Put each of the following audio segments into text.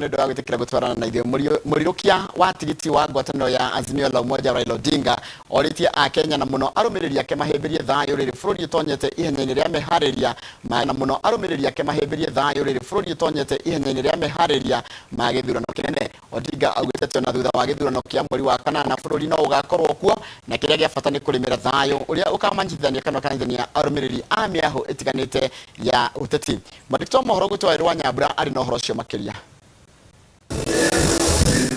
Nĩ ũndũ wa gwĩtĩkĩra gũtwarana na ithuĩ. Mũrirũkia wa tigiti wa ngwatanĩro ya Azimio la Umoja Raila Odinga orĩtie Akenya na mũno arũmĩrĩri ake mahĩmbĩrie thayũ rĩrĩ bũrũri ũtonyete ihenya-inĩ rĩa meharĩria ma na mũno arũmĩrĩri ake mahĩmbĩrie thayũ rĩrĩ bũrũri ũtonyete ihenya-inĩ rĩa meharĩria ma gĩthurano kĩnene. Odinga augĩte atĩ ona thutha wa gĩthurano kĩa mweri wa kanana bũrũri no ũgakorwo kuo na kĩrĩa gĩa bata nĩ kũrĩmĩra thayũ ũrĩa ũkamanyitithania kana ũkanyitithania arũmĩrĩri a mĩahũ ĩtiganĩte ya ũteti. Mwandĩki wa mohoro gwitũ Waweru wa Nyambura arĩ na ũhoro ũcio makĩria.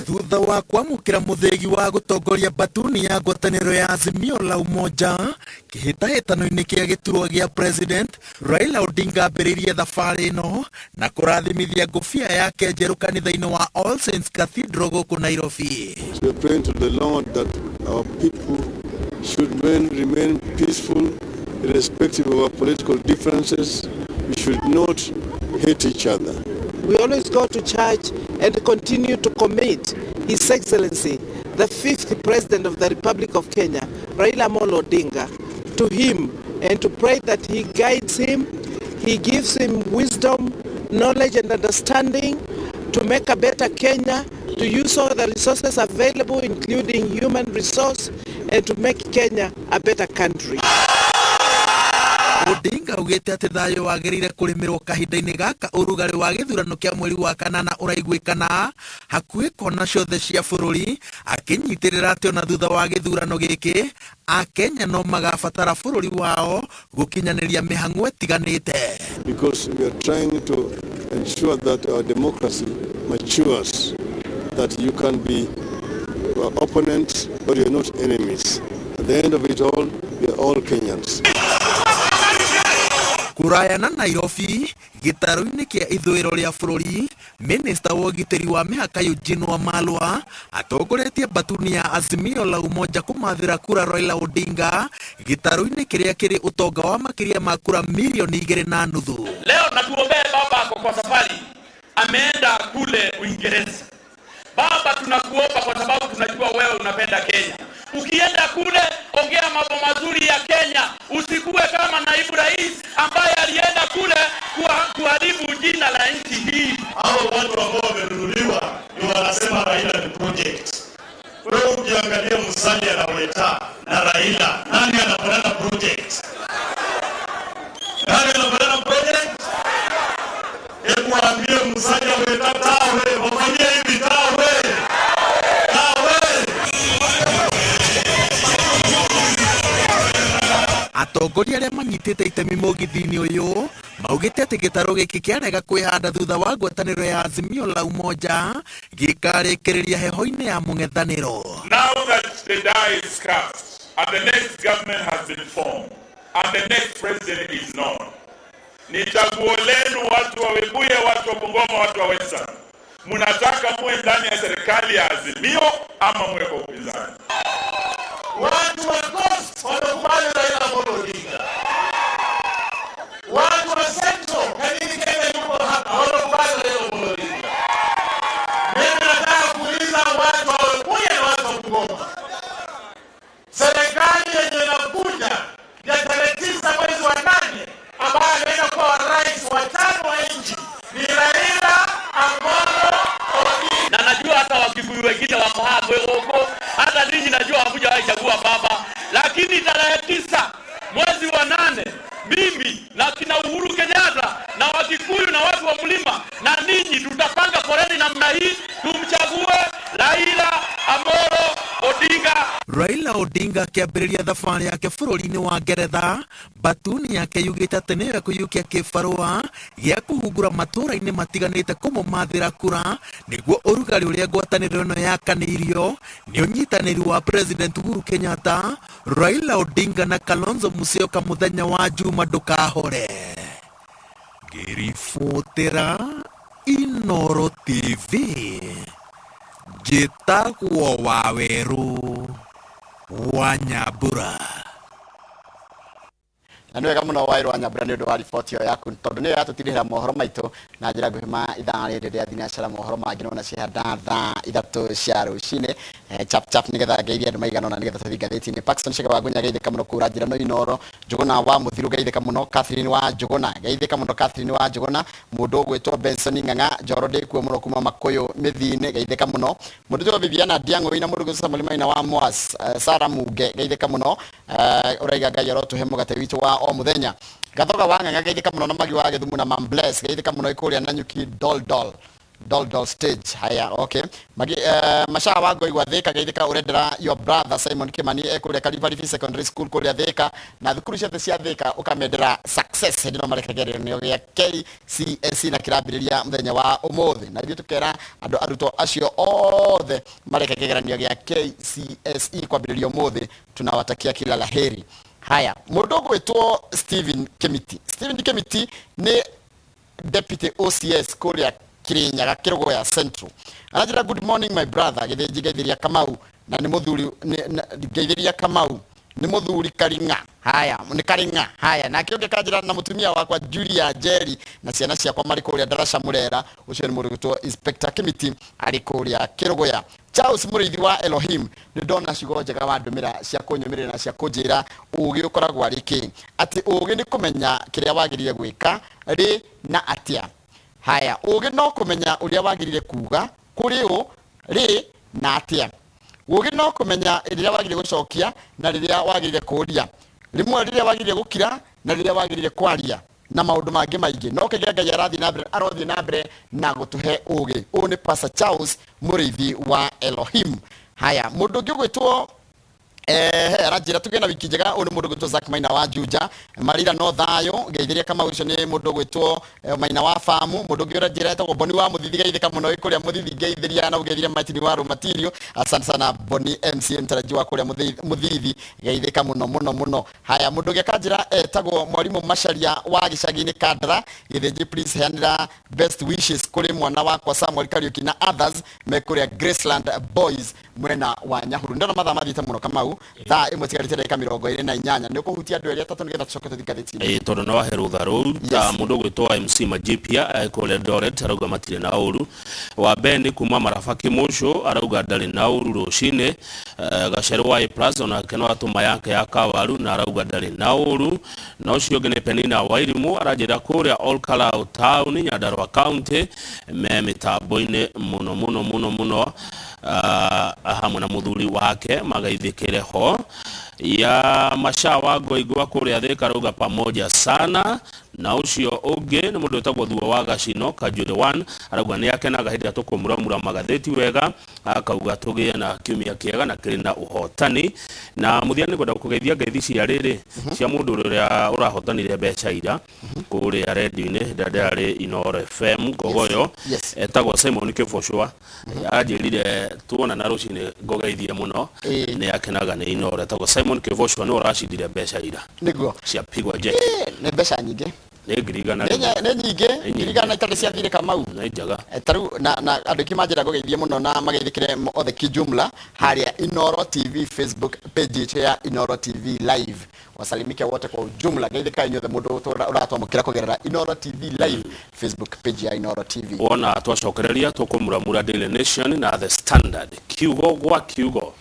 Thutha wa kwamũkĩra mũthĩgi wa gũtongoria mbatuni ya ngwatanĩro ya Azimio la Umoja kĩhĩtahĩtano-inĩ kĩa gĩturwa gĩa President, Raila Odinga ambĩrĩirie thabarĩ ĩno na kũrathimithia ngũbia yake njerũ kanitha-inĩ wa All Saints Cathedral gũkũ Nairobi. So we are praying to the Lord that our people should remain peaceful irrespective of our political differences. We should not hate each other. We always go to church and continue to commit His Excellency, the fifth President of the Republic of Kenya, Raila Amolo Odinga, to him and to pray that he guides him, he gives him wisdom, knowledge and understanding to make a better Kenya, to use all the resources available, including human resource, and to make Kenya a better country. Odinga augĩte atĩ thayũ wagĩrĩire kũrĩmĩrwo kahinda-inĩ gaka ũrugarĩ wa gĩthurano kĩa mweri wa kanana ũraiguĩkana hakuhĩ kona ciothe cia bũrũri, akĩnyitĩrĩra atĩ ona thutha wa gĩthurano gĩkĩ Akenya no magabatara bũrũri wao gũkinyanĩria mĩhang'o ĩtiganĩte. Because we are trying to ensure that our democracy matures, that you can be opponents but you're not enemies. At the end of it all, we are all Kenyans. Kũraya na Nairobi, gĩtarũ-inĩ kĩa ithũĩro rĩa bũrũri, Minista wa ũgitĩri wa mĩhaka Eugene Wamalwa atongoretie mbatuni ya Azimio la Umoja kũmathĩra kura Raila Odinga gĩtarũ-inĩ kĩrĩa kĩrĩ ũtonga wa makĩria ma kura mirioni igĩrĩ na nuthu. Leo natuombee baba ako kwa safari, ameenda kule Uingereza. Baba, tunakuomba kwa sababu tunajua wewe unapenda Kenya. Ukienda kule ongea mambo mazuri ya Kenya, usikuwe kama naibu rais ambaye alienda kule kuharibu jina la nchi hii. Hao watu ambao wamenunuliwa ni wanasema Raila ni project. Wewe ukiangalia Musalia na Weta na Raila, nani anafanana project? Nani anafanana project? Hebu waambie Musalia Weta tawe, wafanyie hivi tawe. Tawe. Atongoria arĩa manyitĩte itemi mũgithi-inĩ ũyũ maugĩte atĩ gĩtarũ gĩkĩ kĩarega kwĩhanda thutha wa ngwatanĩro ya Azimio la Umoja gĩkarĩkĩrĩria heho-inĩ ya mũng'ethanĩro. Now that the die is cast and the next government has been formed and the next president is known, ni chaguo lenu watu wa Webuye, watu wa Bungoma, watu wa Western. Mnataka muwe ndani ya serikali ya Azimio ama muwe kwa upinzani? Watu wa Coast wamekubali Raila Amolo Odinga. Watu wa Central, Kanini Kenya yuko hapa, wamekubali Raila Amolo Odinga. Mimi nataka kuuliza watu wa Webuye na watu wa Bungoma, serikali yenye inakuja ya tarehe 9 mwezi wa 8 ambaye anaenda kuwa rais wa 5 wa nchi ni Raila Amolo Odinga. Na najua hata Wakikuyu wengine wako hapa huko, hata ninyi najua hamjawahi chagua baba, lakini tarehe 9 mwezi wa 8 mimi na kina Uhuru Kenyatta na Wakikuyu na watu wa mlima na ninyi tutapanga foleni namna hii tumchague Raila Amolo Odinga. Raila Odinga akĩambĩrĩria thabarĩ yake bũrũri-inĩ wa Ngeretha, mbatuni yake yugĩte atĩ nĩyo ĩkũiyũkia kĩbarũa gĩa kũhungura matũũra-inĩ matiganĩte kũmũmathĩra kura nĩguo ũrugarĩ ũrĩa ngwatanĩro ĩno yakanĩirio nĩ ũnyitanĩri wa President Uhuru Kenyatta, Raila Odinga na Kalonzo Musyoka mũthenya wa Juma ndũkahore. Ngĩribotera Inooro TV, njĩtagwo Wawerũ wa Nyambura. Na nĩ wega mũno Wairũ Nyambura nĩ ũndũ wa riboti ĩyo yaku, tondũ nĩyo yatũtirihĩra mohoro maitũ na njĩra nguhĩ ma ithaa rĩrĩ rĩa thinacara. Mohoro mangĩ nona cihanda thaa 3 cia rũcinĩ. Chap chap, nĩgetha ngeithie andũ maigana ũna, nĩgetha tũthiĩ ngathĩti-inĩ. Paxton Chege wa Ngunya, geithĩka mũno. Kura njĩra no Inoro Njũgũna wa Mũthiru, geithĩka mũno. Catherine wa Njũgũna, geithĩka mũno. Catherine wa Njũgũna. Mũndũ ũgwĩtwo Benson Ng'ang'a Njoro ndĩkuo mũno kuma Makũyũ mĩthi-inĩ, geithĩka mũno. Mũndũ ũgwĩtwo Viviana Ndiang'ũi na mũndũ ũgwĩtwo Samuel Maina wa Mwas, Sarah Munge, geithĩka mũno. Ũraiga Ngai arotũhe mũgate witũ wa o mũthenya. Gathoga wa Ng'ang'a, geithĩka mũno, na Magi wa Gĩthumu na Mam Bless, geithĩka mũno ĩkũrĩa Nanyuki Dol Dol Dol Dol stage. Haya, okay. Magi, Mashaa wa Ngoigwa Thika, geithĩka. Ũrendera your brother Simon Kimani ekũrĩa Kalibaribi Secondary School kũrĩa Thika na thukuru ciothe cia Thika, ũkamendera success hĩndĩ ĩno mareka kĩgeranio gĩa KCSE na kĩrambĩrĩria mũthenya wa ũmũthĩ, na ithuĩ tũkera andũ arutwo acio othe mareka kĩgeranio gĩa KCSE kwambĩrĩria ũmũthĩ, tunawatakia kila la heri. Haya, mũndũ ũgwĩtwo Stephen Kimiti, Stephen Kimiti nĩ deputy OCS kũrĩa Kirinyaga Kĩrũgũya Central, aranjĩra, "Good morning, my brother Gĩthĩnji, ngeithĩria Kamau na nĩ mũthuri ngeithĩria Kamau nĩ mũthuri Karing'a." Haya, nĩ Karing'a. Haya, nake ũngĩ kanjĩra na mũtumia wakwa Julia Njeri na ciana ciakwa marĩ kũrĩa Ndaraca Mũrera. Ũcio nĩ mũndũ ũgwĩtwo Inspector Kimiti arĩ kũrĩa Kĩrũgũya. Charles Mũrĩithi wa Elohim, nĩ ndona ciugo njega wandũmĩra cia kũnyũmĩrĩra na cia kũnjĩra ũgĩ ũkoragwo arĩ kĩ, atĩ ũgĩ nĩ kũmenya kĩrĩa wagĩrĩire gwĩka rĩ na atĩa. Haya, ũgĩ no kũmenya ũrĩa wagĩrĩire kuga kũrĩ ũ, rĩ na atĩa. Ũgĩ no kũmenya rĩrĩa wagĩrĩire gũcokia na rĩrĩa wagĩrĩire kũũria, rĩmwe rĩrĩa wagĩrĩire gũkira na rĩrĩa wagĩrĩire kwaria na maũndũ mangĩ maingĩ. No kĩrĩa Ngai arathiĩ na mbere, arothiĩ na mbere na gũtũhe ũgĩ. Ũyũ nĩ Pastor Charles Mũrĩithi wa Elohim. Haya, mũndũ ũngĩ ũgwĩtwo aranjĩra tũgĩe na wiki njega. Ũyũ nĩ mũndũ ũgwĩtwo Zack Maina wa Juja Marira, no thayũ, ngeithĩria Kamau. Ũcio nĩ mũndũ ũgwĩtwo Maina wa Famu. Mũndũ ũngĩ ũranjĩra etagwo Boni wa Mũthithi, geithĩka mũno wĩ kũrĩa Mũthithi, ngeithĩria na ũgeithĩria Martin wa Rũmatirio. Asante sana Boni MCA mtarajiwa kũrĩa Mũthithi, geithĩka mũno mũno mũno. Haya, mũndũ ũngĩ akanjĩra etagwo Mwarimũ Macharia wa gĩcagi-inĩ Kandara Gĩthĩnji, please heanĩra best wishes kũrĩ mwana wakwa Samuel Kariuki na others me kũrĩa Graceland Boys mwena wa Nyahururu. Ndona mathaa mathiĩte mũno Kamau, thaa 1 tigarĩte ndagĩka 28. Nĩ ũkũhutia andũ erĩ atatũ nĩgetha tũcoke tũthiĩ ngathĩti-inĩ. Ĩĩ, tondũ no wahe rũtha rũu ta mũndũ ũgwĩtwo MC Majipia kũrĩa Eldoret arauga matirĩ na ũru. Wa Ben kuma Maraba Kĩmũcũ arauga ndarĩ na ũru rũcinĩ. Gacerũ wa A Plus onake no atũma yake ya kawaru na arauga ndarĩ na ũru. Na ũcio ũngĩ nĩ Penina Wairimũ, aranjĩra kũrĩa Olkalau Town, Nyandarua County, me mĩtambo-inĩ mũno mũno mũno mũno, hamwe na mũthuri wake magaithĩkĩre ho. Ya Masha wa Ngoingwa kũrĩa Thika arauga pamoja sana. Na ũcio ũngĩ nĩ mũndũ wĩtagwo Thuo wa Gacino Kanjuĩrĩ 1, arauga nĩ akenaga hĩndĩ ĩrĩa tũkũmuramura magathĩti wega, akauga tũgĩe na kiumia kĩega na kĩrĩ na ũhotani. Na mũthia nĩ ngwenda kũgeithia ngeithi cia rĩrĩ cia mũndũ ũrĩa ũrahotanire mbeca ira kũrĩa redio-inĩ hĩndĩ ĩrĩa ndĩrarĩ Inooro FM Ngogoyo, etagwo Simon Kĩbocwa. Anjĩrire tuonana rũcinĩ ngũgeithie mũno. Nĩ akenaga nĩ Inooro. Etagwo Simon Kĩbocwa, nĩwe ũracindire mbeca ira Nĩguo ciapigwa jeki. Nĩ mbeca nyingĩ. Nĩ 100,000. Nĩ nyingĩ. Nĩ nyingĩ. 100,000 itarĩ ciathire Kamau. Nĩ njega. Ta rĩu na andũ aingĩ manjĩra ngũgeithie mũno na mageithĩkĩre othe kijumla harĩa Inooro TV Facebook page itũ ya Inooro TV Live, wasalimike wote kwa ujumla. Geithĩka inyuothe mũndũ ũratwamũkĩra kũgerera Inooro TV Live, Facebook page ya Inooro TV. Wona twacokereria tũkũmuramura Daily Nation na The Standard kiugo gwa kiugo,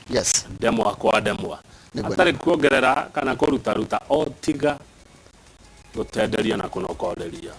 ndemwa kwa ndemwa, Nĩguo. hatarĩ kuongerera kana kũrutaruta, o tiga gũtenderia na kũnokoreria.